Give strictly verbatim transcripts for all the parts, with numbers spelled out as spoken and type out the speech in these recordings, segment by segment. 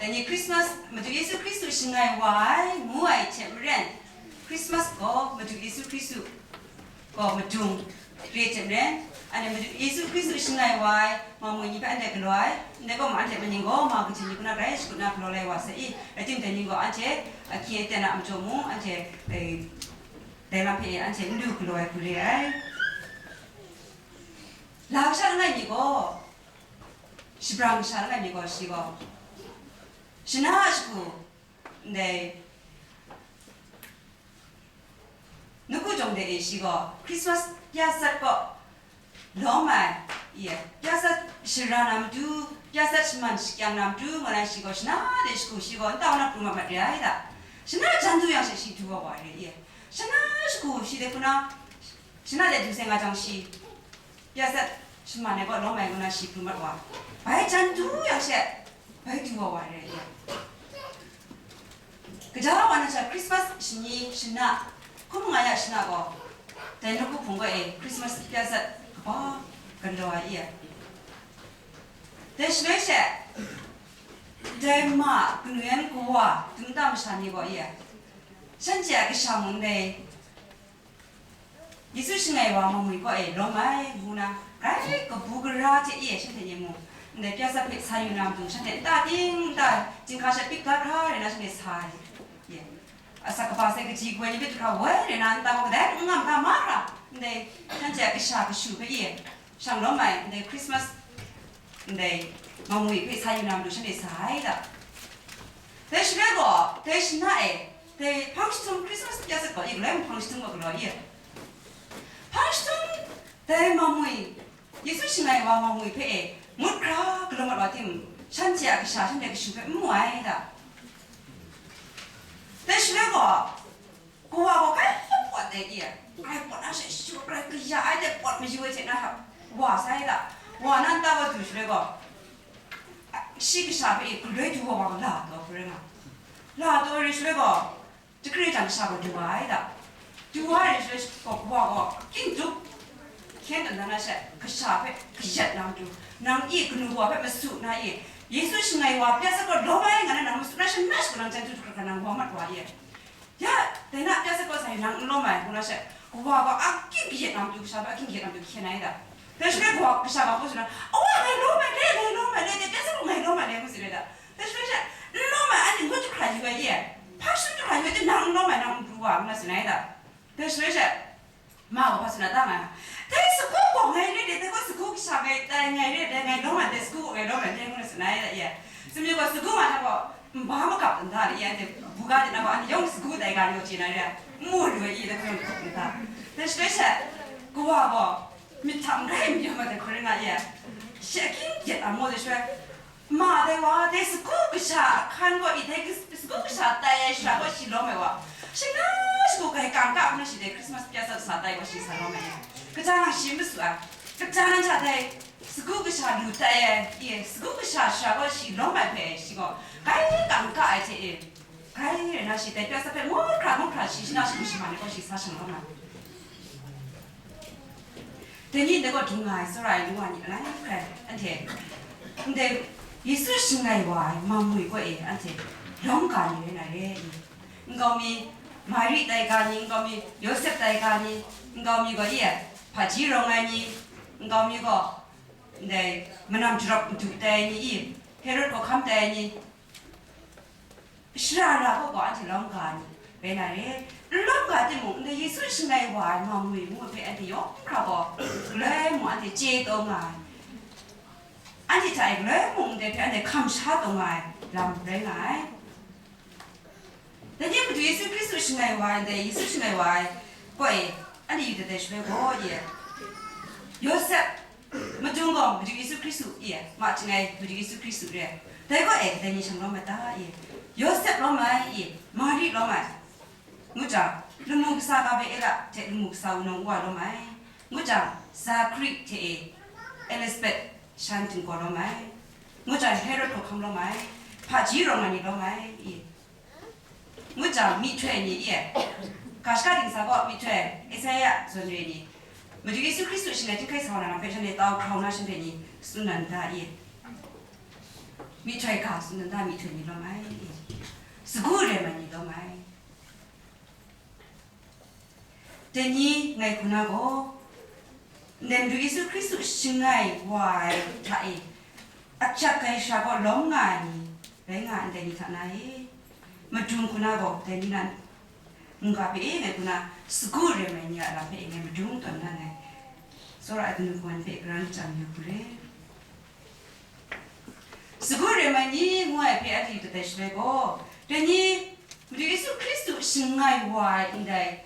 Dai ni Christmas, Madu Yesu Hkristu shangai wa ai, ngu ai hte maren, Christmas gaw Madu Yesu Hkristu gaw madung re hte maren, anhte Madu Yesu Hkristu shangai wa ai, mamwi ni hpe anhte galaw ai, ndai gaw ma anhte maning gaw ma kaji ni kuna grai shakut na galaw lai wa sai i, rai timung dai ni gaw anhte ahkying aten a majaw mung, anhte, eh, dai lam hpe anhte n lu galaw ai hku re ai. La kasha langai mi gaw, shabrang kasha langai mi gaw, shi gaw, shana shagu, ndai, nawku jawng de e shi gaw, Christmas pya sat gaw lawm ai, ye, pya sat shara na matu, pya sat shaman shakyang na matu, nga na shi gaw, shana de shagu shi gaw, nta na pru mat mat re ai da. Shana jan du yang she shi du wa wa re, ye. Shana shagu shi de kuna, shana de du sai nga jang shi, pya sat shaman ai gaw lawm ai ngu na shi pru mat wa, bai jan du yang she, bai du wa wa re ai. Gaja wa na sha Christmas shani shana, hkum nga ya shana gaw, dai nawku hpung gaw e Christmas pya sat kaba galaw ai i ai. Dai shaloi she, dai ma kanu yan kawa dum ta masha ni gaw i ai. Shanhte a kasha mung dai Yesu shangai wa mamwi kaw e lawm ai ngu na, grai kabu gara hte e shanhte ni mung, ndai pya sat hpe sa yu na matu, shanhte nta ting nta, jinghka sha pik da hkra rai na shanhte sa ai. Ye. Asak kaba sai kaji kawai ni hpe du hkra woi rai na, nta gaw kadai n ngam hkra mahkra, ndai shanhte a kasha kashu hpe e shang lawm ai, ndai Christmas, ndai mamwi hpe sa yu na matu shanhte sa ai da. Dai shaloi gaw, dai shana e, dai hpang jahtum Christmas pya sat gaw, i galoi mung hpang jahtum gaw galaw i? Hpang jahtum dai mamwi, Yesu shangai wa mamwi hpe e ngut hkra galaw mat wa tim, shanhte a kasha, shanhte kashu hpe n mu ai da. Dai shaloi gaw, kawa gaw grai pawt ai i? Grai pawt na she, shu grai kaya ai de pawt mayu ai hte na hta wa sai da. Wa na nta wa du shaloi gaw, shi kasha hpe e galoi du wa wa la taw hkru rai nga. La taw rai shaloi gaw, jahkre jang kasha gaw du wa ai da. Du wa ai shaloi gaw, kawa gaw king dup hkyen dan dan na she, kasha hpe kayat na matu, nang i kanu kawa hpe masu na i, Yesu shangai wa pya sat gaw lawm ai nga na nang masu na she, na shagu nang jan du hkra hkra nang wa mat wa i? Ya, dai na pya sat gaw sa i nang n lawm ai, ngu na she, kawa gaw aking kayat na matu, kasha hpe aking kayat na matu hkyen ai da. Dai shaloi gaw kasha gaw hpa tsun na, "Awa, ngai lawm ai le, ngai lawm ai le, dai pya sat gaw ngai lawm ai le," ngu tsun ai da. Dai shaloi she, "N lawm ai, anhte ngut jahkra yu ai ye, hpa shadawn jahkra yu ai, nang n lawm ai, nang n pru wa," ngu na tsun ai da. Dai shaloi she, ma gaw hpa tsun na ta nga, "Dai sagu gaw ngai re de, dai gaw sagu kasha ngai tai, ngai re de, ngai lawm ai, dai sagu gaw ngai lawm ai le," ngu na tsun ai da ye. Sumyu gaw sagu nga hta gaw, nba magap nta de, anhte buga de na gaw, anhte yawng sagu tai ga ni gaw chye na re, n mu lu ai i, dai hkawng hkrup nta. Dai shaloi she, kawa gaw myit hta n grai n yawm ai dai hkawng rai nga ye. Shi aking yet a maw dai shaloi, ma dai wa, dai sagu kasha ahkan gaw i, dai sagu kasha tai ai shara gaw shi lawm ai wa, shana shagu grai kangka hpung na shi dai Christmas pya sat sa tai gaw shi sa lawm ai. Kaja nang shi n masu ai, kaja nang hta dai sagu kasha lu tai ai, i, sagu kasha shara gaw shi lawm ai hpe shi gaw grai kangka ai hte e, grai rai na shi dai pya sat hpe ngut hkra ngut hkra shi shana shagu shaman ai gaw shi sa shang lawm ai. Dai ni ndai gaw dung nga ai, tsawra ai, nu wa ni langai hkrai anhte ndai Yesu shangai wa ai mamwi kaw e anhte lawm ga ni rai na re i? Nkau mi Mari tai ga ni, nkau mi Yawsep tai ga ni, nkau mi gaw i hpaji rawng ai ni, nkau mi gaw ndai manam jarap madu tai ai ni i, Herod hkawhkam tai ai ni, shara ra gaw gaw anhte lawm ga ni rai na re. N lawm ga timung, ndai Yesu shangai wa ai mamwi ngu hpe anhte yawng hkra gaw galoi mung anhte chye taw nga ai. Anhte hta e galoi mung ndai hpe anhte hkam sha taw nga ai lam rai nga ai. Dai ni Madu Yesu Hkristu shangai wa ai, ndai Yesu shangai wa ai kaw e, anhte yu dat ai shaloi gaw, e, Yawsep, madung gaw Madu Yesu Hkristu, e, ma chyangai Madu Yesu Hkristu re ai. Dai kaw e, kadai ni shang lawm ai ta, e, Yawsep lawm ai, e, Mari lawm ai. Ngu jang, lamu kasa Gabriela hte lamu kasa wunawng wa lawm ai. Ngu jang, Zakari hte e, Elisabet shan htinggaw lawm ai. Ngu jang, Herod hkawhkam lawm ai. Hpaji rawng ai ni lawm ai, e. Ngu jang, myihtoi ni e, ga shaka dingsa gaw myihtoi, Esaia zawn re ni, Madu Yesu Hkristu shangai chyum hkai sa wa na lam hpe shanhte tau hkrau na shanhte ni tsun na n ta i? Myihtoi ga tsun dan da, myihtoi ni lawm ai, sagu rem ai ni lawm ai. Dai ni ngai hku na gaw, ndai Madu Yesu Hkristu shangai wa ai hta e, ahkyak ai sara gaw lawm nga ai ni rai nga ai ndai ni hta na e, madung hku na gaw, dai ni na mungga hpe e ngai hku na sagu rem ai ni a lam hpe e ngai madung tawn na ngai, tsawra ai kanu kawan hpe karan chyam yu hku re. Sagu rem ai ni ngu ai hpe anhte yu dat ai shaloi gaw, dai ni Madu Yesu Hkristu shangai wa ai ndai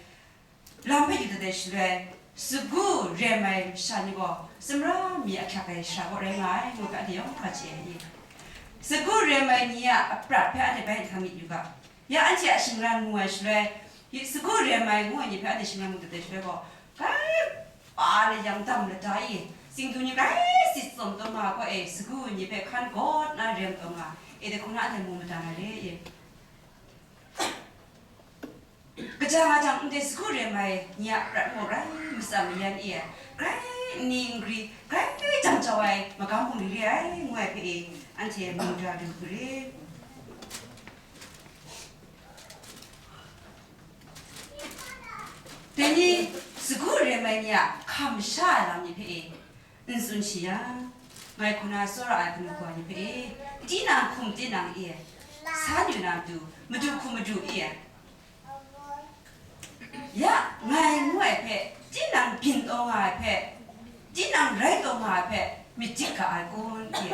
lam hpe yu dat ai shaloi, sagu rem ai masha ni gaw, sumra mi ahkyak ai sara gaw rai nga ai, ngu hpe anhte yawng hpa chye ai i? Sagu rem ai ni a aprat hpe anhte bai hkam myit yu ga. Ya anhte a shingran mu ai shaloi, sagu rem ai ngu ai ni hpe anhte shingran mu dat ai shaloi gaw, grai pa layang dam lada i, singdu ni grai sit tsawm taw nga ai gaw e, sagu ni hpe hkan gawt na rem taw nga, e, dai hku na anhte mu mada na re i? Kaja nga jang, ndai sagu rem ai ni a prat mung rai matsam mayan i, grai nni n gri, grai jang jau ai magam hpung ni re ai, ngu ai hpe e, anhte mu da lu hku re. Dai ni, sagu rem ai ni a hkam sha ai lam ni hpe e, n tsun shi yang, ngai hku na tsawra ai kanu kawa ni hpe e, tinang hkum tinang e, san yu na matu, madu hkum madu e, ya ngai ngu ai hpe, tinang byin taw nga ai hpe, tinang rai taw nga ai hpe, myit dik ga ai kun? E,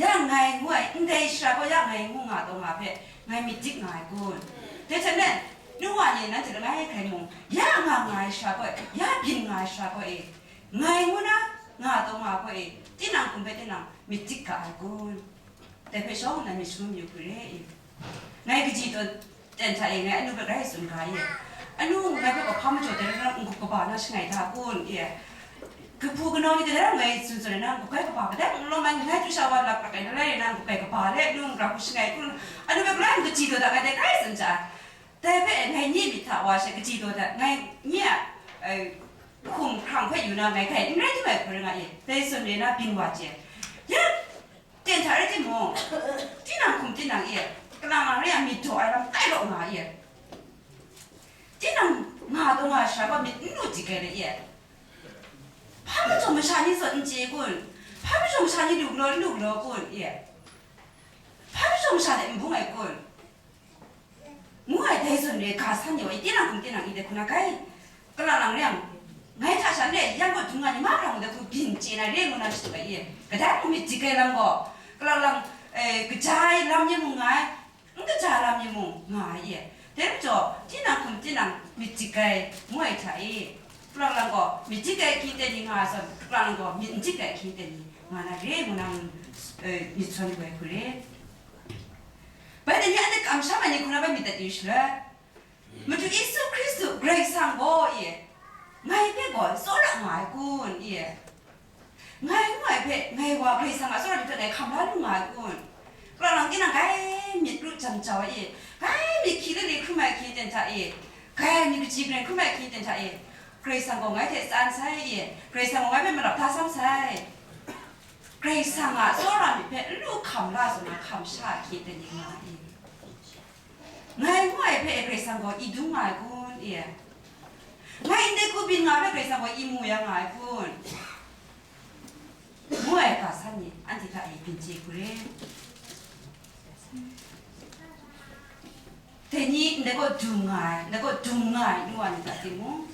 ya ngai ngu ai, ndai sara gaw ya ngai ngu nga taw nga hpe, ngai myit dik nga ai kun? Dai hte maren, nu wa ni nanhte langai hkrai mung, ya nga nga ai sara gaw, ya byin nga ai sara gaw e, ngai ngu na nga taw nga gaw e, tinang hkum hpe tinang myit dik ga ai kun? Dai hpe shawng nna myit shangun yu hku re i? Ngai kaji taw ten hta e, ngai anu hpe grai tsun ga i? Anu ngai hpe hpa majaw dai rai na, n-gup kaba na shangai da kun? I, kahpu kanau ni kadai rai ngai tsun tsun ai na, n-gup kai kaba kadai n lawm ai, ngai chyu sha wa lap lak ai na, lai rai na, n-gup kai kaba le anu n-gra hku shangai kun? Anu hpe grai n kaji taw da, ngai dai grai tsun ja ai. Dai hpe ngai nye myit hta wa she kaji taw da, ngai nye a, e, hkum hkrang hpe yu na, ngai hkai n rai tim ai hku rai nga i? Dai tsun re na byin wa chye. Ya, ten hta rai timung, tinang hkum tinang e, kalang lang re ai myit daw ai lam tai law nga e, tinang nga taw nga ai sara gaw myit n lu dik ai le e, hpa majaw masha ni zawn n chye kun? Hpa majaw masha ni lu galaw n lu galaw kun e? Hpa majaw masha hte n bung ai kun? Ngu ai dai zawn re ga san ni wa i, tinang hkum tinang i dai hku na kai, kalang lang re yang, ngai hta sha n re, yang gaw dung nga ni mahkra ngu dai hku byin chye na re ngu na shadu ai i, kadai mung myit dik ai lam gaw, kalang lang, e, kaja ai lam ni mung nga ai, n kaja ai lam ni mung nga ai i. Dai majaw, tinang hkum tinang myit dik ai ngu ai hta e, kalang lang gaw myit dik ai hkying ten ni nga ai zawn, kalang lang gaw myit n dik ai hkying ten ni nga na re ngu na, e, myit sawn lu ai hku re. Bai dai ni anhte kamsham ai ni hku na bai myit dat yu shaloi, Madu Yesu Hkristu Karai Kasang gaw e, ngai hpe gaw tsawra nga ai kun e? Ngai ngu ai hpe ngai wa Karai Kasang a tsawra ni hpe ngai hkam la lu nga ai kun? Kalang lang tinang grai myit ru jang jau ai e, grai myit hkyi lale hkrum ai hkying ten hta e, grai myit kaji grai hkrum ai hkying ten hta e, Karai Kasang gaw ngai hte tsan sai e, Karai Kasang gaw ngai hpe malap da sam sai. Karai Kasang a tsawra myit hpe n lu hkam la zawn na hkam sha ai hkying ten ni nga ai e? Ngai ngu ai hpe Karai Kasang gaw i dung nga ai kun e? Ngai ndai hku byin nga ai hpe Karai Kasang gaw i mu ya nga ai kun? Ngu ai ga san ni anhte hta e byin chye hku re. Dai ni ndai gaw dung nga ai, ndai gaw dung nga ai nu wa ni hta timung,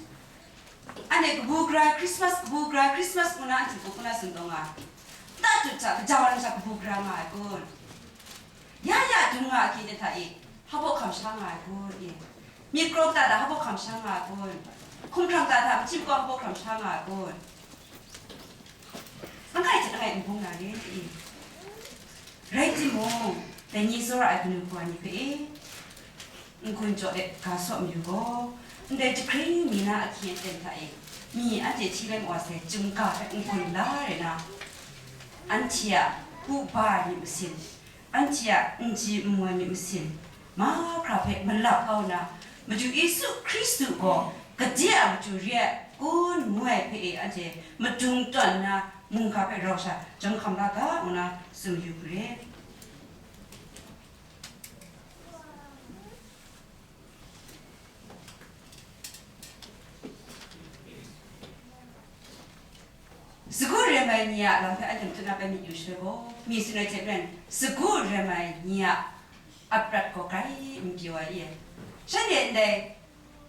anhte kabu gara Christmas, kabu gara Christmas ngu na anhte hku na tsun taw nga ai. Nta dut hta, kaja wa lam sha kabu gara nga ai kun? Ya ya dung nga ai hkying ten hta e, hpa baw hkam sha nga ai kun e? Myit karaw kata hta hpa baw hkam sha nga ai kun? Hkumhkrang kata hta machyi makau hpa baw hkam sha nga ai kun? Langai hte langai n bung na re i? Rai timung, dai ni tsawra ai kanu kawa ni hpe e, n-gun jaw let ga saw mayu gaw, ndai jahkring mi na ahkying aten hta e, mi anhte hti lem wa sai chyum ga hpe n-gun la ai na, anhte a pu ba ai myit masin, anhte a n ji n mu ai myit masin, mahkra hpe malap kau nna, Madu Yesu Hkristu gaw gade a matu re ai kun, ngu ai hpe e anhte madung tawn nna, mungga hpe rau sha chyawm hkam la ga, ngu na tsun yu hku re. Sagu rem ai ni a lam hpe anhte matu na bai myit yu shaloi gaw, mi tsun ai hte maren, sagu rem ai ni a aprat gaw grai n pyaw ai e. Shanhte ndai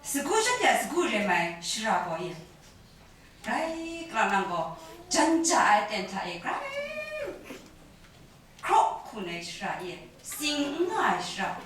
sagu, shanhte a sagu rem ai shara gaw e, grai kalang lang gaw, jan ja ai aten hta e grai hkraw hkun ai shara e, sing n nga ai shara.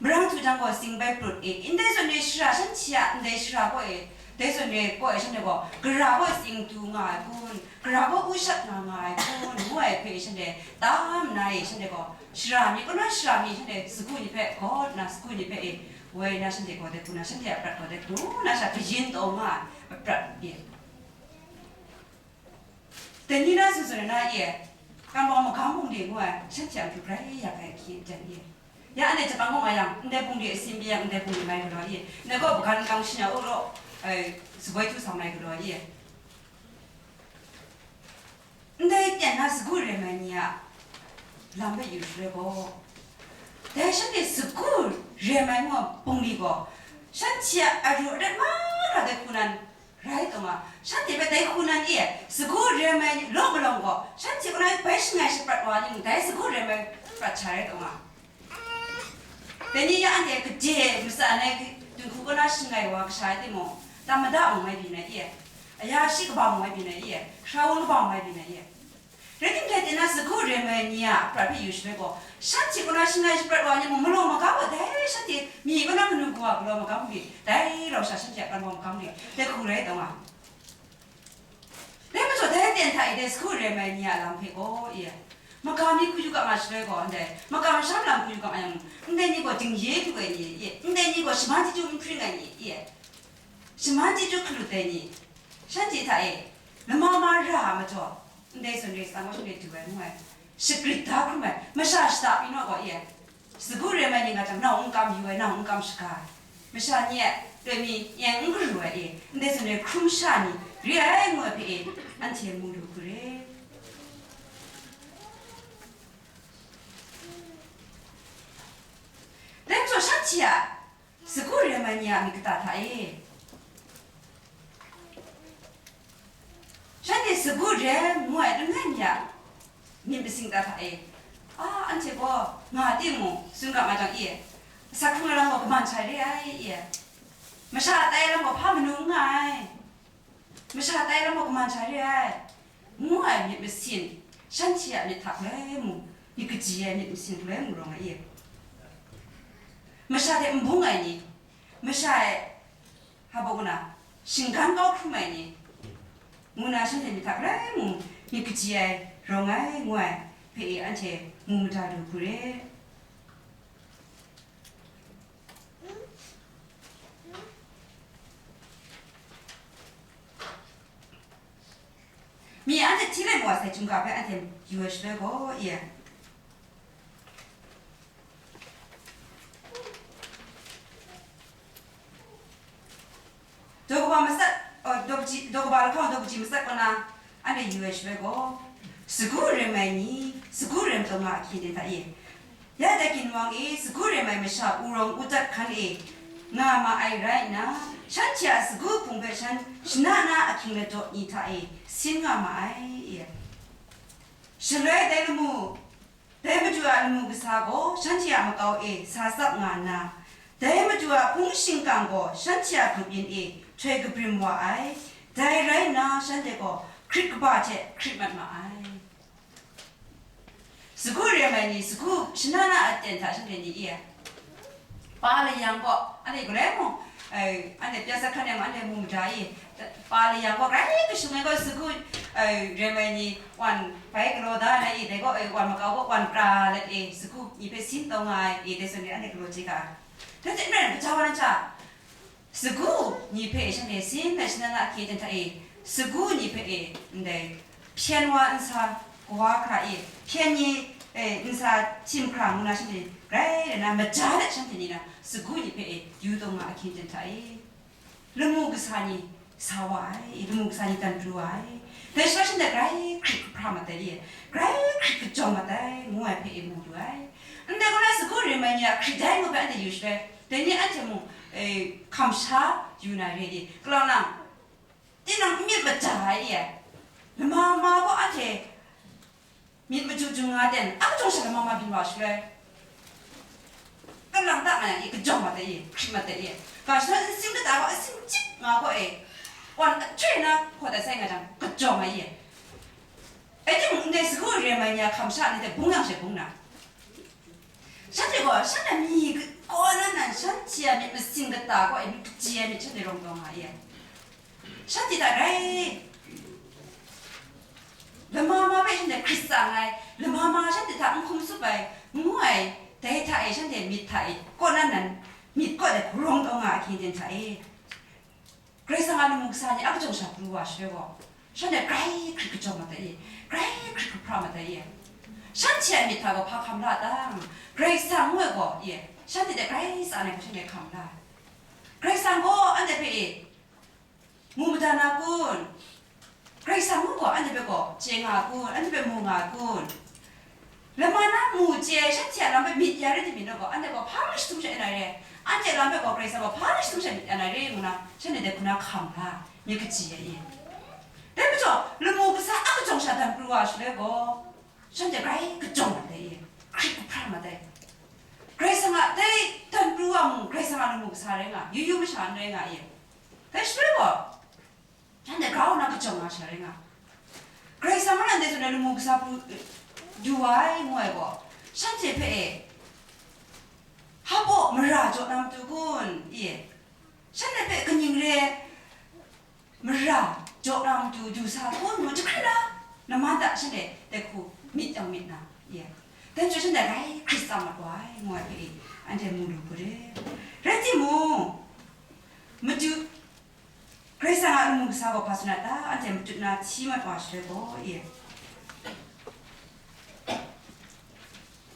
Marang htu jang gaw sing bai prut e, ndai zawn e shara, shanhte a ndai shara gaw e, dai zawn e gaw e, shanhte gaw gara gaw sing du nga ai kun, gara gaw u shat nga nga ai kun, ngu ai hpe shanhte tam nna e, shanhte gaw shara mi, kaw na shara mi, shanhte sagu ni hpe gaw nna, sagu ni hpe e woi na, shanhte gaw dai hku na, shanhte a prat gaw dai hku na sha kayin taw nga ai aprat e. Dai ni na tsun tsun ai na e, kan bawng magam bungli ngu ai, shanhte a matu grai yak ai hkye jan e. Ya anhte Japan kaw nga yang, ndai bungli asin pyi yang, ndai bungli mai galaw e, ndai gaw bagan kang shing ya u law, ai, shaboi htu sa mai galaw e. Ndai ten na sagu rem ai ni a lam hpe yu shaloi gaw, dai shanhte sagu rem ai ngu ai bungli gaw, shanhte a aru adat mahkra dai hku nan, rai taw nga, shanhte hpe dai hku nan e, sagu rem ai law malawng gaw, shanhte kaw na bai shangai shaprat wa ni mung, dai sagu rem ai prat sha rai taw nga. Dai ni ya anhte gade matsan ai dinghku kaw na shangai wa kasha ai timung, tam mada mung mai byin ai e, aya shi kaba mung mai byin ai e, hkra wun kaba mung mai byin ai e. Rai timung, dai ten na sagu rem ai ni a aprat hpe yu shaloi gaw, shanhte kaw na shangai shaprat wa ni mung, malawng magam gaw dai shanhte myi kaw na manu kawa galaw magam hte, dai rau sha shanhte a kan bawng magam hte, dai hku rai taw nga. Dai majaw, dai ten hta e dai sagu rem ai ni a lam hpe gaw e, magam ni hku yu ga nga shaloi gaw, ndai magam masham lam hku yu ga nga yang, ndai ni gaw dingye du ai ni e, ndai ni gaw shaman chyeju n hpring ai ni e, shaman chyeju hkalut ai ni, shanhte hta e lama ma ra ai majaw, ndai zawn re tsang gaw shanhte du ai ngu ai, shagrit da hkrum ai, masha shata pyi naw gaw e, sagu rem ai ni nga jang, nau n kam yu ai, nau n kam shaga ai, masha ni a loi mi n n garu ai e, ndai zawn re hkrum sha ni re ai ngu ai hpe e, anhte mu lu hku re. Dai majaw, shanhte a sagu rem ai ni a myit kata hta e, shanhte sagu rem ngu ai langai mi a myit masin kata hta e, a, anhte gaw nga timung, tsun ga ma jang e, asak hkrung ai lam gaw kaman sha re ai e, masha tai ai lam gaw hpa manu n nga ai, masha tai ai lam gaw kaman sha re ai, ngu ai myit masin, shanhte a myit hta galoi mung, myit kaji ai myit masin galoi mung rawng ai e, masha hte n bung ai ni, masha e hpa baw na shinggan kau hkrum ai ni, ngu na shanhte myit hta galoi mung myit kaji ai rawng ai ngu ai hpe e, anhte mu mada lu hku re. Mi anhte hti let mu wa sai, chyum ga hpe anhte yu ai shaloi gaw e, daw kaba matsat, oh, daw kaji, daw kaba lahkawng daw kaji matsat kaw na anhte yu ai shaloi gaw, sagu rem ai ni, sagu rem taw nga ahkyen de hta e, ya dai ginwang e sagu rem ai masha wurung udat hkan e nga ma ai rai nna, shanhte a sagu hpung hpe shan shana na ahkying ladaw ni hta e sin nga ma ai e. Shaloi dai lamu, dai Madu a lamu kasa gaw shanhte a makau e sa tsap nga nna, dai Madu a hpung shingkang gaw shanhte a grup yin e htoi kabrim wa ai. Dai rai nna, shanhte gaw hkrit kaba hte hkrit mat ma ai. Sagu rem ai ni, sagu shanana aten hta shanhte ni e, pa layang gaw, anhte galoi mung, ai, anhte pya sat hkan e mung, anhte mu mada e, pa layang gaw grai kashung ai gaw, sagu, ai, rem ai ni wan bai galaw da na e, dai gaw, ai, wan makau gaw wan pra let e, sagu ni hpe sin taw nga ai e, dai zawn e anhte galaw chye ga ai. Dai hte maren, gaja wa na hta, sagu ni hpe shanhte sin ai shanana ahkye ten hta e, sagu ni hpe e, ndai hpyen wa nsa kawa hkra e, hpyen ni, e, nsa htim hkra ngu na shanhte grai rai na, maja let shanhte ni na sagu ni hpe e yu taw nga ahkye ten hta e, lamu kasa ni, sa wa ai, i lamu kasa ni dan pru wa ai. Dai sha shanhte grai hkrit hkra mat ai, i grai hkrit kajawng mat ai, ngu ai hpe i mu lu ai. Ndai gaw na sagu re mai ni a hkrit dai ngu hpe anhte yu shaloi, dai ni anhte mung, e, hkam sha yu na re i, kalang lang, tinang n myit maja ai, i, lama ma gaw anhte myit machyu chyu nga ten, a kajawng sha lama ma byin wa shaloi, kalang ta nga yang i kajawng mat ai i, hkrit mat ai i, ga shaloi nsin kata gaw asin chyip nga gaw e, wan ahtoi na hkawt ai sai nga jang, kajawng ai i. Rai timung, ndai sagu re mai ni a hkam sha ni hte bung yang she bung na, shanhte gaw shan a mi kaw nan nan, shanhte a myit masin kata gaw e, myit kaji ai myit shanhte rawng taw nga i. Shanhte hta rai, lama ma hpe shanhte hkrit tsang ai, lama ma shanhte hta n hkum tsup ai, ngu ai, dai hta e shanhte myit hta e kaw nan nan, myit kaw ai hkawng taw nga ai hkyen ten hta e, Karai Kasang a lamu kasa ni a kajawng sha pru wa shaloi gaw, shanhte grai hkrit kajawng mat ai, grai hkrit kahpra mat ai. Shanhte a myit hta gaw hpa hkam la a ta? Karai Kasang ngu ai gaw, shanhte hte grai tsan ai hku shanhte hkam la ai. Karai Kasang gaw anhte hpe e, mu mada na kun? Karai Kasang ngu gaw anhte hpe gaw chye nga ai kun? Anhte hpe mu nga ai kun? Lama na mu chye ai shanhte a lam hpe myit ya rai timung gaw, anhte gaw hpa mung shatum sha ya na re? Anhte a lam hpe gaw Karai Kasang gaw hpa mung shatum sha myit ya na re? Ngu na, shanhte dai hku na hkam la, myit kaji ya i. Dai majaw, lamu kasa a kajawng sha dan pru wa shaloi gaw, shanhte grai kajawng mat ai i, hkrit kahpra mat ai. Karai Kasang a dai dan pru wa mung, Karai Kasang a lamu kasa rai nga, yu yu masha n rai nga i. Dai shaloi gaw, shanhte grau nna kajawng nga sha rai nga. Karai Kasang anhte tsun ai lamu kasa pru, du ai, ngu ai gaw, shanhte hpe e, hpa baw mara jaw na matu kun? I, shanhte hpe kaning re mara jaw na matu du sa kun? Ngu jahkrat na, namman hta shanhte dai hku myit yang myit na, i, dai chyoi shanhte grai hkrit tsang mat wa ai, ngu ai hpe e, anhte mu lu hku re. Rai timung, madu Karai Kasang a lamu kasa gaw hpa tsun a ta? Anhte matut na hti mat wa shaloi gaw, i,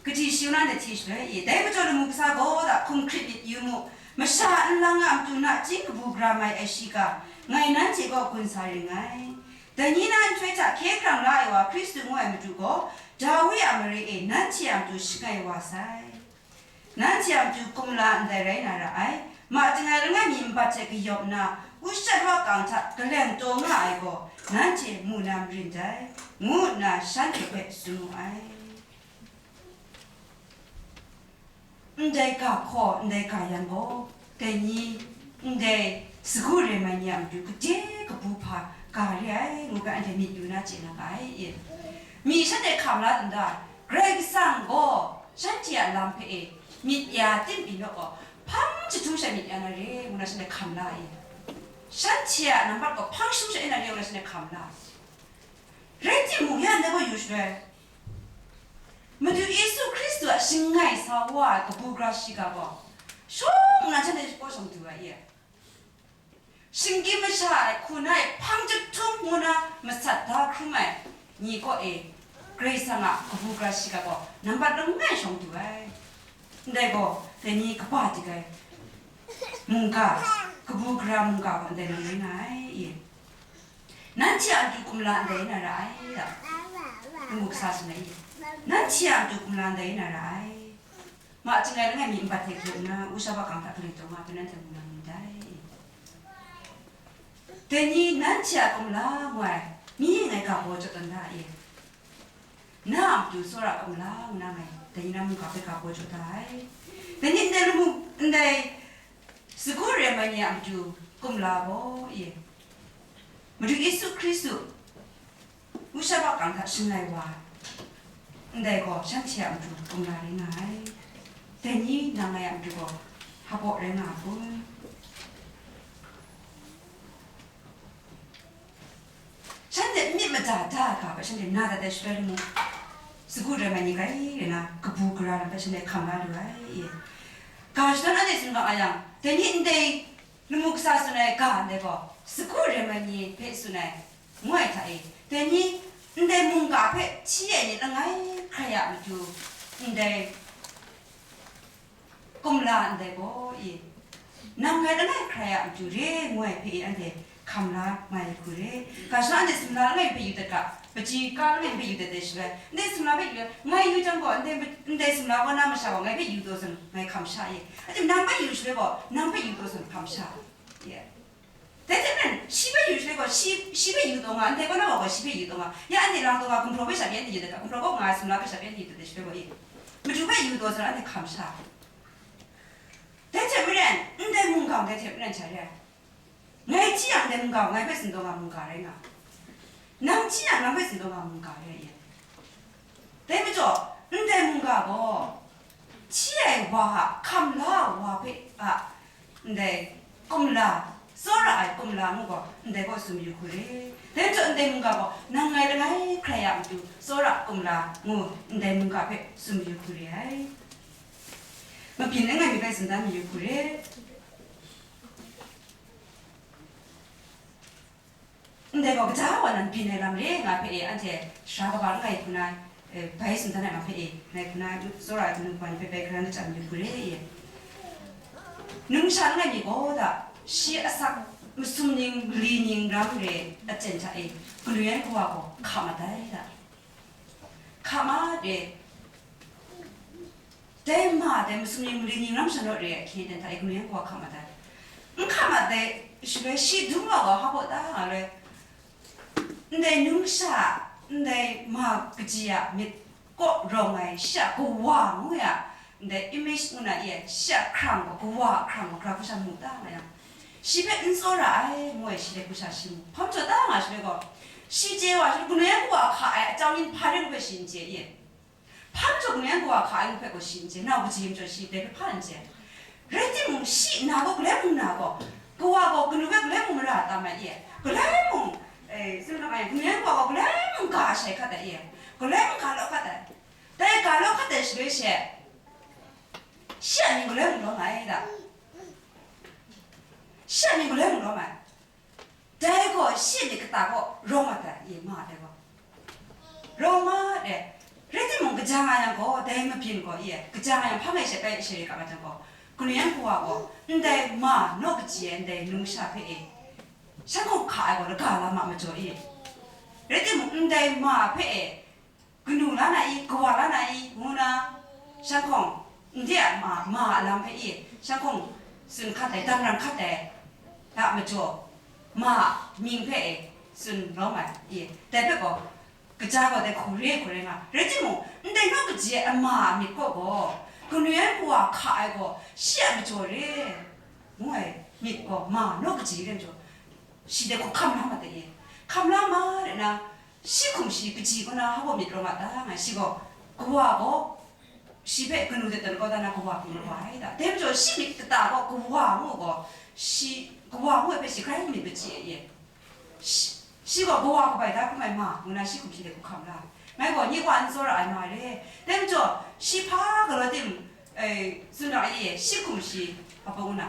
kaji shi-un na hte hti shaloi, i, dai majaw lamu kasa gaw da hkum hkrit myit yu mu, masha nlang a matu nachying kabu gara mai ai shiga, ngai nanhte kaw gun sa ring ngai. Dai ni na nhtoi hta hkye hkrang la ai wa Hkristu ngu ai Madu gaw, Dawi a mare e nanhte a matu shangai wa sai. Nanhte a matu kumla ndai rai na ra ai, ma chyangai langai mi nbat hte kayawp nna, ushawk wa kang hta kaleng taw nga ai gaw, nanhte mu na marin dai, ngu nna shanhte hpe tsun mu ai. Ndai ga hkaw, ndai ga yan gaw, dai ni, ndai sagu re mai ni a matu gade kabu hpa ga re ai, ngu ga anhte myit yu na chye na ga ai. Mi shanhte hkam la dum da, Karai Kasang gaw shanhte a lam hpe e myit ya tim pyi naw gaw, hpang jahtum sha myit ya na re, ngu na shanhte hkam la ai. Shanhte a nambat gaw hpang jahtum sha ya na re, ngu na shanhte hkam la ai. Rai timung, ya ndai gaw yu shaloi, Madu Yesu Hkristu a shangai sa wa ai kabu gara shiga gaw, shawng nnan shanhte kaw shawng du ai i? Shinggyim masha ai hku na e hpang jahtum ngu na masat da hkrum ai ni kaw e, Karai Kasang a kabu gara shiga gaw nambat langai shawng du ai. Ndai gaw, dai ni kaba dik ai mungga, kabu gara mungga gaw ndai lam rai nga ai i? Nanhte a matu kumla ndai na ra ai, da. Lamu kasa tsun ai i? Nanhte a matu kumla ndai na ra ai. Ma chyangai langai mi nbat hte kayawp nna, ushawk wa kang hta kaleng taw nga ai hpe nanhte mu na marin dai. Dai ni nanhte a kumla ngu ai, mi ngai ga baw jaw tawn da i? Na a matu tsawra kumla ngu na ngai, dai ni na mungga hpe ga baw jaw da ai. Dai ni ndai lamu, ndai sagu re mai ni a matu kumla gaw i? Madu Yesu Hkristu, ushawk wa kang hta shangai wa, ndai gaw shanhte a matu kumla rai nga ai. Dai ni nang ngai a matu gaw hpa baw rai nga a kun? Shanhte n myit mada da ai ga hpe shanhte na dat ai shaloi lamu, sagu re mai ni grai re na kabu gara lam hpe shanhte hkam la lu ai. Ga shadawn anhte tsun ga nga yang, dai ni ndai lamu kasa tsun ai ga ndai gaw, sagu re mai ni hpe tsun ai, ngu ai hta e, dai ni ndai mungga hpe hti ai ni langai hkrai a matu, ndai kumla ndai gaw i, nang ngai langai hkrai a matu re ngu ai hpe i anhte Hkam la mai hku re. Ga shana anhte sumla langai hpe yu dat ga, pachyi ka langai hpe yu dat de shaloi, ndai sumla hpe yu, ngai yu jang gaw, ndai, ndai sumla kaw na masha gaw ngai hpe yu taw zawn, ngai hkam sha ye. Atim nang hpe yu shaloi gaw, nang hpe yu taw zawn hkam sha ye. Dai hte maren, shi hpe yu shaloi gaw, shi, shi hpe yu taw nga, ndai kaw na gaw, gaw shi hpe yu taw nga. Ya anhte lang taw nga, gumhpraw hpe sha pyi anhte yu dat ga, gumhpraw kaw nga ai sumla hpe sha pyi anhte yu dat de shaloi gaw ye. Madu hpe yu taw zawn, anhte hkam sha. Dai hte maren, ndai mungga dai hte maren hta re ai. Ngai hti yang, ndai mungga gaw ngai hpe tsun taw nga mungga rai nga, nang hti yang, nang hpe tsun taw nga mungga rai ye. Dai majaw, ndai mungga gaw, hti ai wa a, hkam la ai wa hpe a, ndai kumla, tsawra ai kumla ngu gaw, ndai gaw tsun yu hku re. Dai majaw, ndai mungga gaw, nang ngai langai hkrai a matu, tsawra kumla ngu, ndai mungga hpe tsun yu hku re ai. Mabyin langai mi hpe tsun dan yu hku re. Ndai gaw, kaja wa nan byin ai lam re nga hpe e, anhte sara kaba n rai hku na, e, bai tsun dan ai lam hpe e, ngai hku na, tsawra ai kanu kaban hpe bai hkaran kacham yu hku re e. Numsha langai mi gaw da, shi asak masum ning, mali ning ram re, aten hta e, kanu yan kawa gaw hka mat ai da. Hka mat e. Dai ma dai masum ning, mali ning ram shanraw re ai hkye ten hta e, kanu yan kawa hka mat ai. N hka mat dai shaloi, shi dung wa gaw hpa baw ta nga loi, ndai numsha, ndai ma kaji a myit kaw rawng ai, shi a kawa ngu ya, ndai image ngu na ye, shi a hkrang gaw, kawa a hkrang gaw, gara hku sha mu ta nga yang, shi hpe n tsawra ai, ngu ai, shi dai hku sha shi mu. Hpa majaw ta nga shaloi gaw, shi chye wa shaloi, kanu yan kawa hka ai, atsawm yin hpa rai ngu hpe shi n chye ye. Hpa majaw kanu yan kawa hka ai ngu hpe gaw shi n chye, nau kaji majaw shi dai hpe hpa n chye. Rai timung, shi na gaw galai mung na gaw, kawa gaw kanu hpe galai mung mara tam ai e. Galai mung, e, tsun ra ai, kanu yan kawa gaw galai mung ga shai hkat ai e. Galai mung ga law hkat ai. Dai ga law hkat ai shaloi she, shi a mying galai mung lawm ai da. Shi a mying galai mung lawm ai. Dai gaw shi myit kata gaw rawng mat ai, ye ma dai gaw. Rawng mat ai. Rai timung, kaja nga yang gaw, dai mabyin gaw, ye, kaja nga yang hpa ngai she bai share kap ai jang gaw, kanu yan kawa gaw, ndai ma naw kaji ai ndai numsha hpe e, shanhkawng hka ai gaw, laga lam a majaw e. Rai timung, ndai ma hpe e, kanu la na i, kawa la na i, ngu na, shanhkawng, ndai a ma, ma a lam hpe i, shanhkawng tsun hkat ai, dang ram hkat ai, a majaw, ma a mying hpe e, tsun lawm ai, i, dai hpe gaw, kaja gaw dai hku re hku rai nga. Rai timung, ndai naw kaji ai a ma a myit kaw gaw, kanu yan kawa hka ai gaw, shi a majaw re, ngu ai myit gaw, ma naw kaji re majaw, shi dai hku hkam la ma dai e. Hkam la ma re na, shi hkum shi kaji kaw na hpa baw myit rawng a ta nga, shi gaw, kawa gaw, shi hpe kanu de tawn kau da na kawa hkum rawng ai da. Dai majaw shi myit kata gaw kawa ngu gaw, shi, kawa ngu ai hpe shi hkrai myit machyi ai e. Shi, shi gaw kawa kabai da hkrum ai ma, ngu na shi hkum shi de hku hkam la. Ngai gaw nye kawa n tsawra ai ma re. Dai majaw, shi hpa galaw tim, e, tsun ra ai e, shi hkum shi, hpa baw ngu na,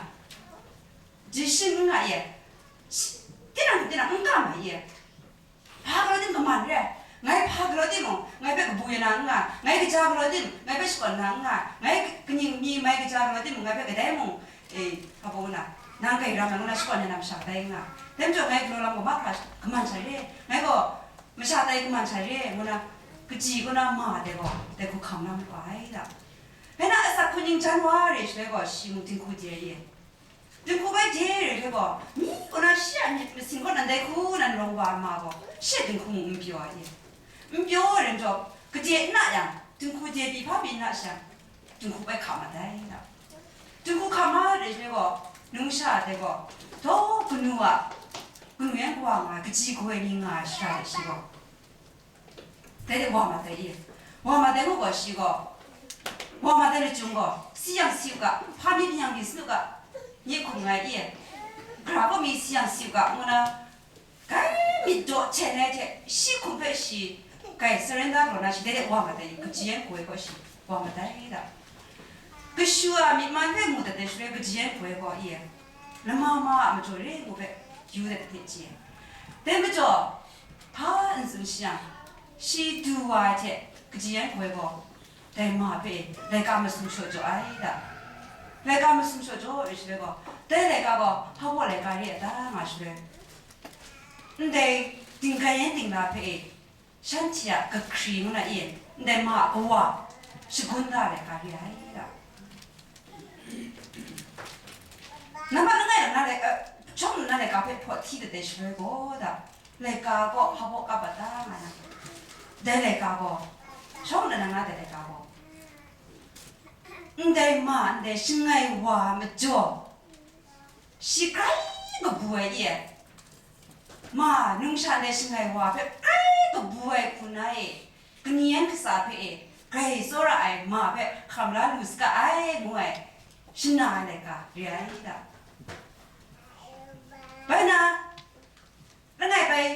jin shin n nga e. Shi, tinang, tinang n kam ai e. Hpa galaw tim kaman re ai. Ngai hpa galaw timung, ngai hpe kabu ya na n nga, ngai kaja galaw tim, ngai hpe shakawn na n nga, ngai kaning mi mai kaja galaw timung, ngai hpe kadai mung, e, hpa baw ngu na, nang grai ram ai ngu na shakawn ya na masha tai n nga. Dai majaw ngai galaw lam gaw mahkra kaman sha re, ngai gaw masha tai kaman sha re, ngu na, kaji kaw na ma dai gaw, dai hku hkam na maru ai da. Bai na asak hku ning jan wa re shaloi gaw, shi mung dinghku de ai e. Dinghku bai de re hte gaw, mi kaw na shi a myit masin kaw nan dai hku nan rawng wa ai ma gaw, shi a dinghku mung n pyaw ai e. N pyaw ai rai majaw, gade n na yang, dinghku de pyi hpa pyi n na shang, dinghku bai hka mat ai da. Dinghku hka ma re hte gaw, numsha de gaw, daw kanu a, kanu yan kawa nga ai, kaji kaw ai ni nga ai shara de shi gaw, dai de wa mat ai e. Wa mat ai ngu gaw shi gaw, wa mat ai lachyum gaw, si yang si u ga, hpa myit yang myit sin u ga, nye hkum nga ai e. Gara kaw mi si yang si u ga, ngu na, grai myit daw hten ai hte, shi hkum hpe shi grai surrender galaw na, shi dai de wa mat ai e, kaji yan kaw ai gaw shi wa mat ai da. Kashu a myit man hpe mu dat ai shaloi, kaji yan kaw ai gaw e, lama ma a majaw re ngu hpe yu dat hte chye ai. Dai majaw, hpa n tsun shi yang, shi du wa ai hte kaji yan kaw ai gaw, dai ma hpe laika masum shaw jaw ai da. Laika masum shaw jaw ai shaloi gaw, dai laika gaw hpa baw laika re ai ta nga shaloi, ndai dinggan yan dingla hpe e, shanhte a kahkri ngu na e, ndai ma a kawa shagun da ai laika re ai da. Nambat langai lang na lai, eh, shawng nna laika hpe hpaw hti dat ai shaloi gaw da, laika gaw hpa baw kap a ta nga na, dai laika gaw, shawng nna lang na dai laika gaw, ndai ma, ndai shangai wa majaw, shi grai kabu ai e, ma, numsha ndai shangai wa hpe grai kabu ai hku na e, kani yan kasa hpe e, grai tsawra ai ma hpe hkam la lu saga ai, ngu ai, shana ai laika re ai da. Bai na, langai bai,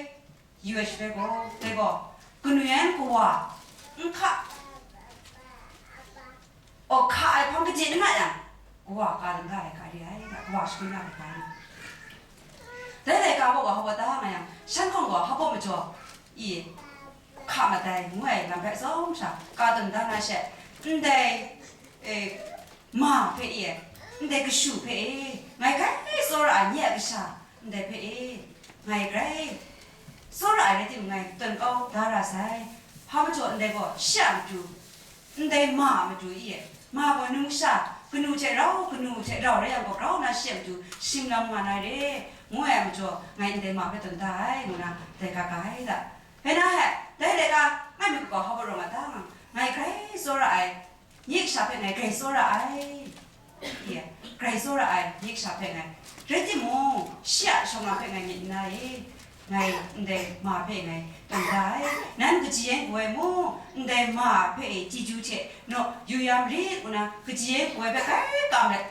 yu ai shaloi gaw, dai gaw, kanu yan kawa, n hka, aw, hka ai hpang kaji n nga yang, kawa ka dum da ai ga re ai, kawa shagun da ai ga re. Dai laika gaw wa hpa baw da nga yang, shan hkawng gaw hpa baw majaw, i, hka mat ai, ngu ai lam hpe tsawm sha, ka dum da na she, ndai, e, ma hpe e, ndai kashu hpe e, ngai grai tsawra ai nye a kasha, ndai hpe e, ngai grai tsawra ai rai timung, ngai tawn kau da ra sai. Hpa majaw ndai gaw shi a matu, ndai ma a matu e, ma gaw numsha, kanu hte rau, kanu hte rau rai yang gaw, grau nna shi a matu shing lam nga na re, ngu ai majaw, ngai ndai ma hpe tawn da ai, ngu na dai ga ga ai da. Bai na he, dai laika, ngai myit kaba hpa baw rawng a ta nga, ngai grai tsawra ai, nye kasha hpe ngai grai tsawra ai, ye, grai tsawra ai, nye kasha hpe ngai. Rai timung, shi a shawng na hpe ngai myit n na e, ngai ndai ma hpe ngai tawn da ai. Nan kaji yan gu ai mu, ndai ma hpe e chyeju hte naw yu ya marit, ngu na kaji yan gu ai hpe grai kam let,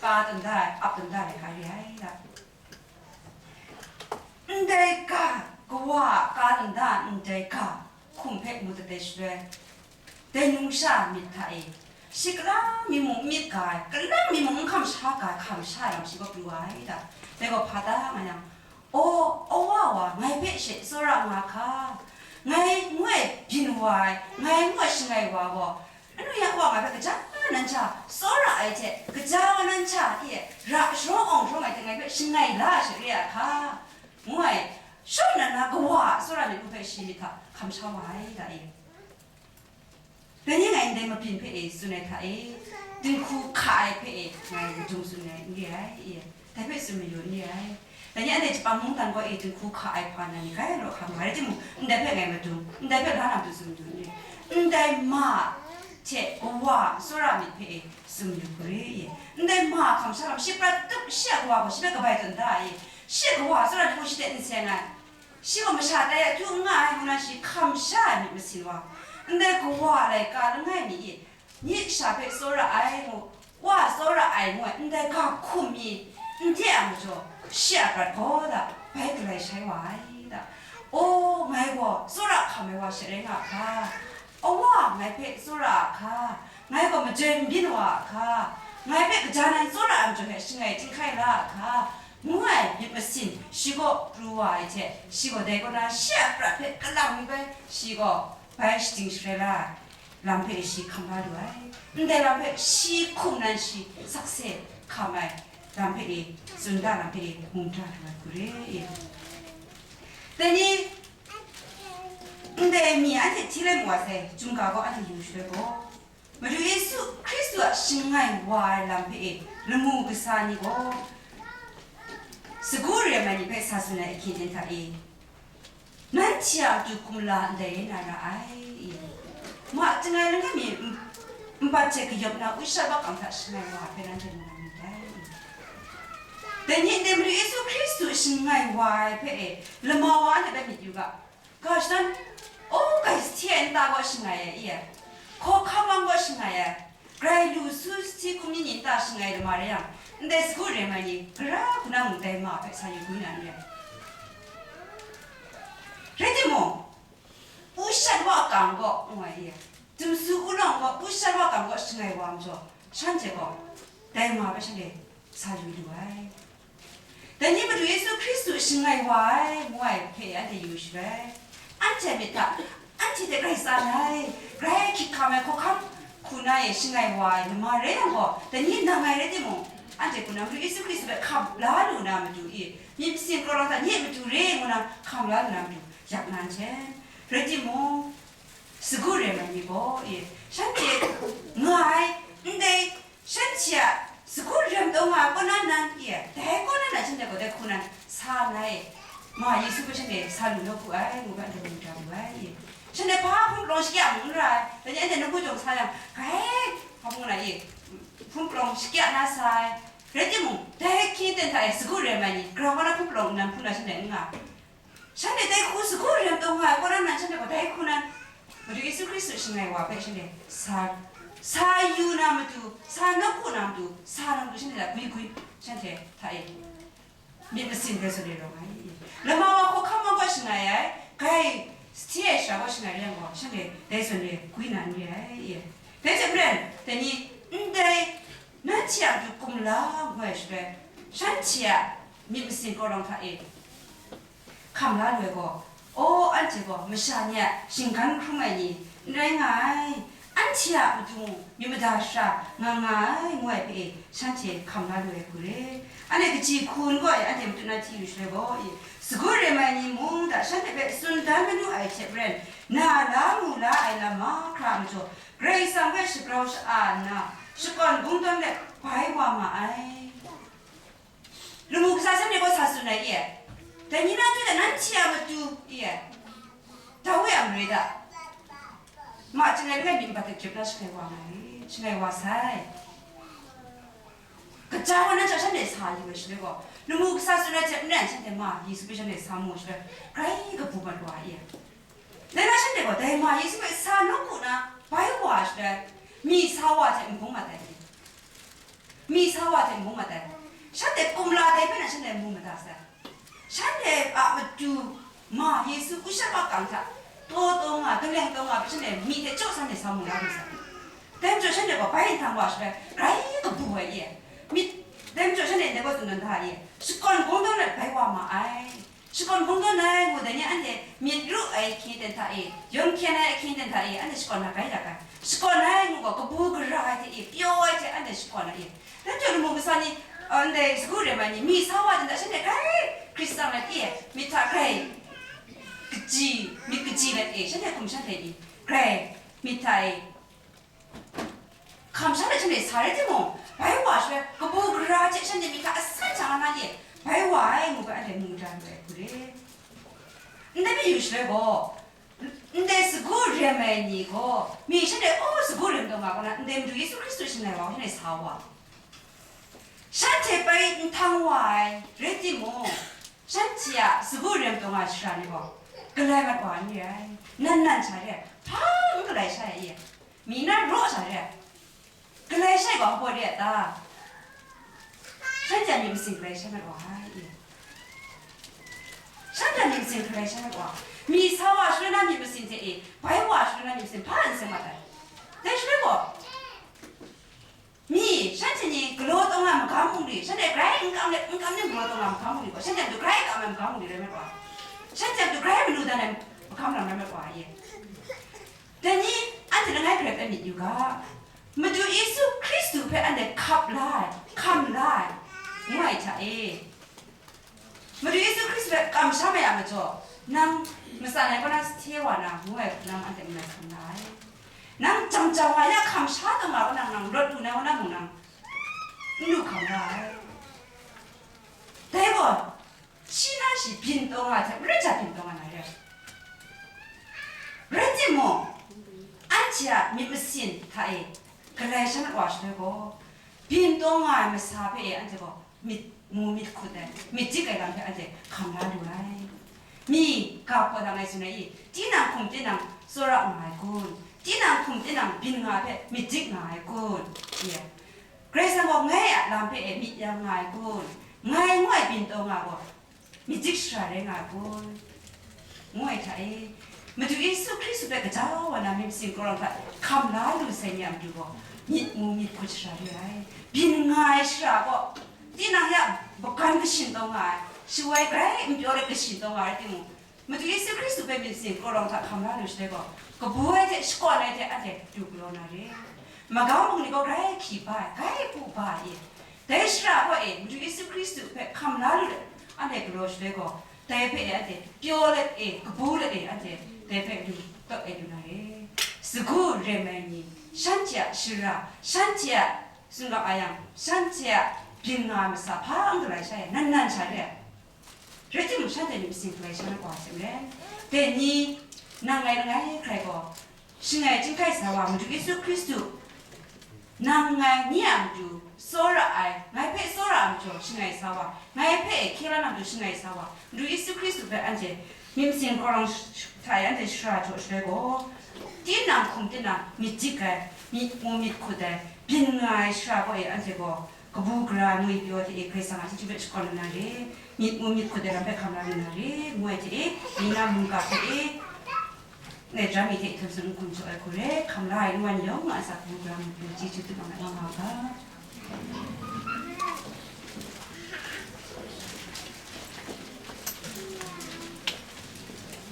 ka tawn da ai, ap tawn da ai, ga re ai da. Ndai ga, kawa a ka nda ndai ga hkum hpe mu dat ai shaloi, dai numsha myit hta e, shi kalang mi mung n myit ga ai, kalang mi mung n hkam sha ga ai hkam sha ai lam shi kaw pru ai da. Dai gaw hpa ta nga yang, aw, awa wa, ngai hpe she tsawra nga hka, ngai ngu ai byin wa ai, ngai ngu ai shangai wa gaw, anu ya wa ngai hpe kaja nan hta tsawra ai hte, kaja wa nan hta e ra sharawng awng sharawng ai hte ngai hpe shangai la ai she re a hka, ngu ai, shawng nna na kawa a tsawra myit hpe shi myit hta hkam sha wa ai da e. Dai ni ngai ndai mabyin hpe e tsun ai hta e, dinghku hka ai hpe e ngai madung tsun ai n re ai e. Dai hpe tsun mayu n re ai. Dai ni anhte Japan mungdan gaw e dinghku hka ai hpa na ni grai law hkam nga rai timung, ndai hpe ngai madung, ndai hpe la na matu tsun madu n re. Ndai ma hte kawa tsawra myit hpe e tsun mayu hku re e. Ndai ma hkam sha lam shi prat tup, shi a kawa gaw shi hpe kabai tawn da e. Shi a kawa tsawra myit gaw shi hte n seng ai. Shi gaw masha tai a htu n nga ai ngu na shi hkam sha ai myit masin wa, ndai kawa laika langai mi e, nye kasha hpe tsawra ai ngu, wa tsawra ai ngu ai ndai ga hkum mi n de a majaw, shi a prat gaw da bai galai shai wa ai da. O, ngai gaw tsawra hkam ai wa she rai nga hka, awa ngai hpe tsawra a hka, ngai gaw majoi n byin wa a hka, ngai hpe kaja nan tsawra ai majaw hte shangai htinghkai la a hka, ngu ai myit masin shi kaw pru wa ai hte, shi gaw dai kaw na shi a prat hpe kalang mi bai, shi gaw bai shading sharai la ai lam hpe shi hkam la lu ai. Ndai lam hpe shi hkum nan shi sakse hkam ai lam hpe e, tsun da lam hpe e, mung da lu ai hku re e. Dai ni, ndai mi anhte hti lai mu wa sai, chyum ga gaw anhte yu shaloi gaw, Madu Yesu Hkristu a shangai wa ai lam hpe e lamu kasa ni gaw, sagu re ai ni hpe sa tsun ai ahkyen hta e, nanhte a matu hkum la ndai na ra ai. Ma, chyangai langai mi n-, nbat hte kayawp na ushat wakang hta shangai wa ai hpe nanhte mu na myit dai. Dai ni ndai Madu Yesu Hkristu shangai wa ai hpe e lama wa anhte bai myit yu ga, Ga shadawn, o, grai sahti ai nta gaw shangai ai, i ai, hkawhkam lam gaw shangai ai, grai lu su sahti hkum ni ni nta shangai lama rai yang, ndai sagu re ai ni, gara hku na mung dai ma hpe sa yu gwi na n re ai. Rai timung, ushat wakang gaw, ngu ai, i ai, dumsu ulawng gaw, ushat wakang gaw shangai wa majaw, shanhte gaw dai ma hpe shanhte sa yu lu ai. Dai ni Madu Yesu Hkristu shangai wa ai, ngu ai hpe anhte yu shaloi, anhte myit hta, anhte hte grai tsan ai, grai hkyit hkam ai hkawhkam hku na e shangai wa ai lama rai yang gaw, dai ni nang ngai rai timung, anhte hku na Madu Yesu Hkristu hpe hkam la lu na matu i, myit masin kau lam hta nye matu re ngu na hkam la lu na matu yak na n hten. Rai timung, sagu rem ai ni gaw i, shanhte nga ai, ndai shanhte a sagu rem taw nga ai kaw na nan i, dai kaw na nan shanhte gaw dai hku nan sa nngai. Ma Yesu hpe shanhte sa lu nawku ai, ngu ga, ndai mung da lu ai i. Shanhte hpa hpun palawng shakya n ra ai, dai ni anhte nawku jawng sa yang, grai hpa hpun na i, hpun palawng shakya na sa ai. Rai timung, dai hkying ten hta e sagu rem ai ni, grau wa na hpun palawng nnan hpun na shanhte n nga. Shanhte dai hku sagu rem taw nga ai, kaw na nan shanhte gaw dai hku nan, Madu Yesu Hkristu shangai wa hpe shanhte sa, sa yu na matu, sa nawku na matu, sa na matu shanhte hta gwi gwi, shanhte hta e myit masin dai zawn e rawng ai. Lama wa hkawhkam wa gaw shangai ai, grai sahti ai sara gaw shangai rai yang gaw, shanhte dai zawn e gwi na n re ai. Dai hte maren, dai ni, ndai nanhte a matu kumla ngu ai shaloi, shanhte a myit masin kau lam hta e hkam la lu ai gaw, aw, anhte gaw masha ni a shinggan hkrum ai ni n rai nga ai, anhte a matu mung myit mada shara nga nga ai, ngu ai hpe e shanhte hkam la lu ai hku re. Anhte kaji hku n gaw e, anhte matut na hti lu shaloi gaw, e, sagu rem ai ni mung hta shanhte hpe tsun dan manu ai hte maren, na la mu la ai lam mahkra a majaw, Karai Kasang hpe shagrau sha-a nna, shakawn kungdawn let bai wa ma ai. Lamu kasa shanhte gaw sa tsun ai e, dai ni na hte nanhte a matu e, Dawi a mare hta, ma chyangai langai myit n bat hte grep na shangai wa nga ai, shangai wa sai. Kaja wa na hta shanhte sa yu ai shaloi gaw, lamu kasa tsun ai hte maren shanhte ma Yesu hpe shanhte sa mu ai shaloi, grai kabu mat wa e. Dai na shanhte gaw dai ma Yesu hpe sa nawku na bai wa ai shaloi, mi sa wa hte n bung mat ai. Mi sa wa hte n bung mat ai. Shanhte kumla dai hpe nan shanhte mu mada sai. Shanhte a matu ma Yesu usha makang hta taw taw nga, galeng taw nga hpe shanhte myi hte chyaw shanhte sa mu la lu sai. Dai majaw shanhte gaw bai nhtang wa shaloi, grai kabu ai e. Myit, dai majaw shanhte ndai gaw tsun dan da e. Shakawn kungdawn let bai wa ma ai. Shakawn kungdawn ai ngu dai ni anhte myit ru ai ahkying ten hta e, yawn hkyen ai ahkying ten hta e, anhte shakawn na bai rak ai. Shakawn ai ngu gaw kabu gara ai hte e, pyaw ai hte anhte shakawn ai e. Dai majaw lamu kasa ni, ndai sagu rem ai ni, mi sa wa ten hta shanhte grai Hkristan lat e, myit hta grai kaji, myit kaji lat e, shanhte hkum shanhte ni grai myit hta e, hkam sha let shanhte sa rai timung, bai wa shaloi, kabu gara hte shanhte myit hta asan sha nga na ye, bai wa ai ngu ga anhte mu da lu ai hku re. Ndai mi yu shaloi gaw, ndai sagu rem ai ni gaw, mi shanhte, aw, sagu rem taw nga gaw na, ndai Madu Yesu Hkristu shangai wa, shanhte sa wa. Shanhte bai n htang wa ai rai timung, shanhte a sagu rem taw nga ai shara ni gaw, galai mat wa n re ai, nan nan sha re ai, hpa n galai sha ai, mi na raw sha re ai, galai shai gaw hpaw re ai ta? Shanhte a myit masin galai shai mat wa ai, e. Shanhte a myit masin galai shai mat wa. Mi sa wa shaloi na myit masin hte e, bai wa shaloi na myit masin hpa n seng mat ai. Dai shaloi gaw, mi, shanhte ni galaw taw nga ai magam bungli, shanhte grai n kam let, n kam let galaw taw nga ai magam bungli gaw, shanhte a matu grai kam ai magam bungli rai mat wa. Shanhte a matu grai manu dan ai mahkam lam rai mat wa, e. Dai ni, anhte langai grep ai myit yu ga, Madu Yesu Hkristu hpe anhte hkap la ai, hkam la ai, ngu ai hta e. Madu Yesu Hkristu hpe kamsham ai a majaw, nang matsan ai kaw na sahte wa na, ngu ai hku nang anhte n mai hkam la ai. Nang jang jau nga ya hkam sha taw nga kaw nang, nang rawt lu na kaw na mung nang n lu hkam la ai. Dai gaw, shi na shi byin taw nga hte maren sha byin taw nga na re ai. Rai timung, anhte a myit masin hta e galai sha mat wa shaloi gaw, byin taw nga ai masa hpe e anhte gaw myit mu myit hkut ai, myit dik ai lam hpe anhte hkam la lu ai. Mi, ga hpaw na ngai tsun ai i, tinang hkum tinang tsawra nga ai kun, tinang hkum tinang byin nga ai hpe myit dik nga ai kun, ye. Karai Kasang gaw ngai a lam hpe e myit yang nga ai kun, ngai ngu ai byin taw nga gaw myit dik shara rai nga ai kun, ngu ai hta e, Madu Yesu Hkristu hpe gaja wa na myit masin kau lam hta hkam la lu sai ni a matu gaw, myit mu myit hkut shara re ai, byin nga ai shara gaw, tinang ya magan kashin taw nga ai, shawai grai n pyaw let kashin taw nga ai timung, Madu Yesu Hkristu hpe myit masin kau lam hta hkam la lu shaloi gaw, kabu ai hte shakawn ai hte anhte du galaw na re. Magam bungli gaw grai hkyi ba ai, grai pu ba ai e. Dai shara kaw e Madu Yesu Hkristu hpe hkam la lu let, anhte galaw shaloi gaw, dai hpe e anhte pyaw let e, kabu let e, anhte dai hpe lu tawt e lu na re. Sagu rem ai ni, shanhte a shara, shanhte a sumlak a yang, shanhte a byin nga ai masa hpa n galai sha e, nan nan sha re ai. Rai timung, shanhte myit masin galai sha na gaw hte maren, dai ni, nang ngai langai hkrai gaw, shangai chyinghkai sa wa Madu Yesu Hkristu, nang ngai ni a matu tsawra ai, ngai hpe tsawra ai majaw shangai sa wa, ngai hpe hkye la na matu shangai sa wa Madu Yesu Hkristu hpe anhte myit masin hkawrang sh-, sh-, hta e anhte shara jaw shaloi gaw, tinang hkum tinang myit dik ai, myit mu myit hkut ai, byin nga ai shara kaw e anhte gaw, kabu gara ngwi pyaw hte e Karai Kasang a chyeju hpe shakawn lu na re, myit mu myit hkut ai lam hpe hkam la lu na re, ngu ai hte e, ni na mungga hpe e, Ngai jam mi hte htum tsun n hkum jaw ai hku re, hkam la ai n wan yawng a asak kabu gara ngwi pyaw chyeju tit mat nga nga u ga.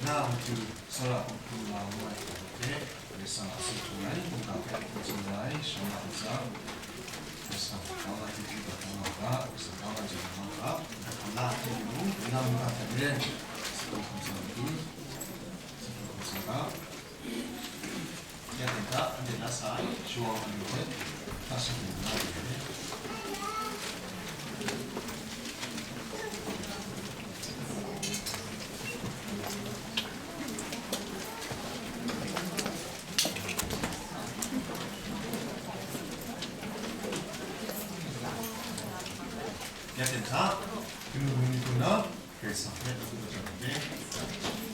Na matu tsawra hkum hkrum nga ngu ai hku hte, Karai Kasang a sut hkrum ai, mungga hpe htum tsun ai, shawng nga ai asak, Karai Kasang kau na chyeju tit mat nga nga u ga, Karai Kasang kau na chyeju mat nga u ga, hkam la ai hte mung, na mungga hte maren, sut hkrum hkrum sa ai. Ya ten hta, kanu ni hku na, Karai Kasang hpe lawm kau jang ai.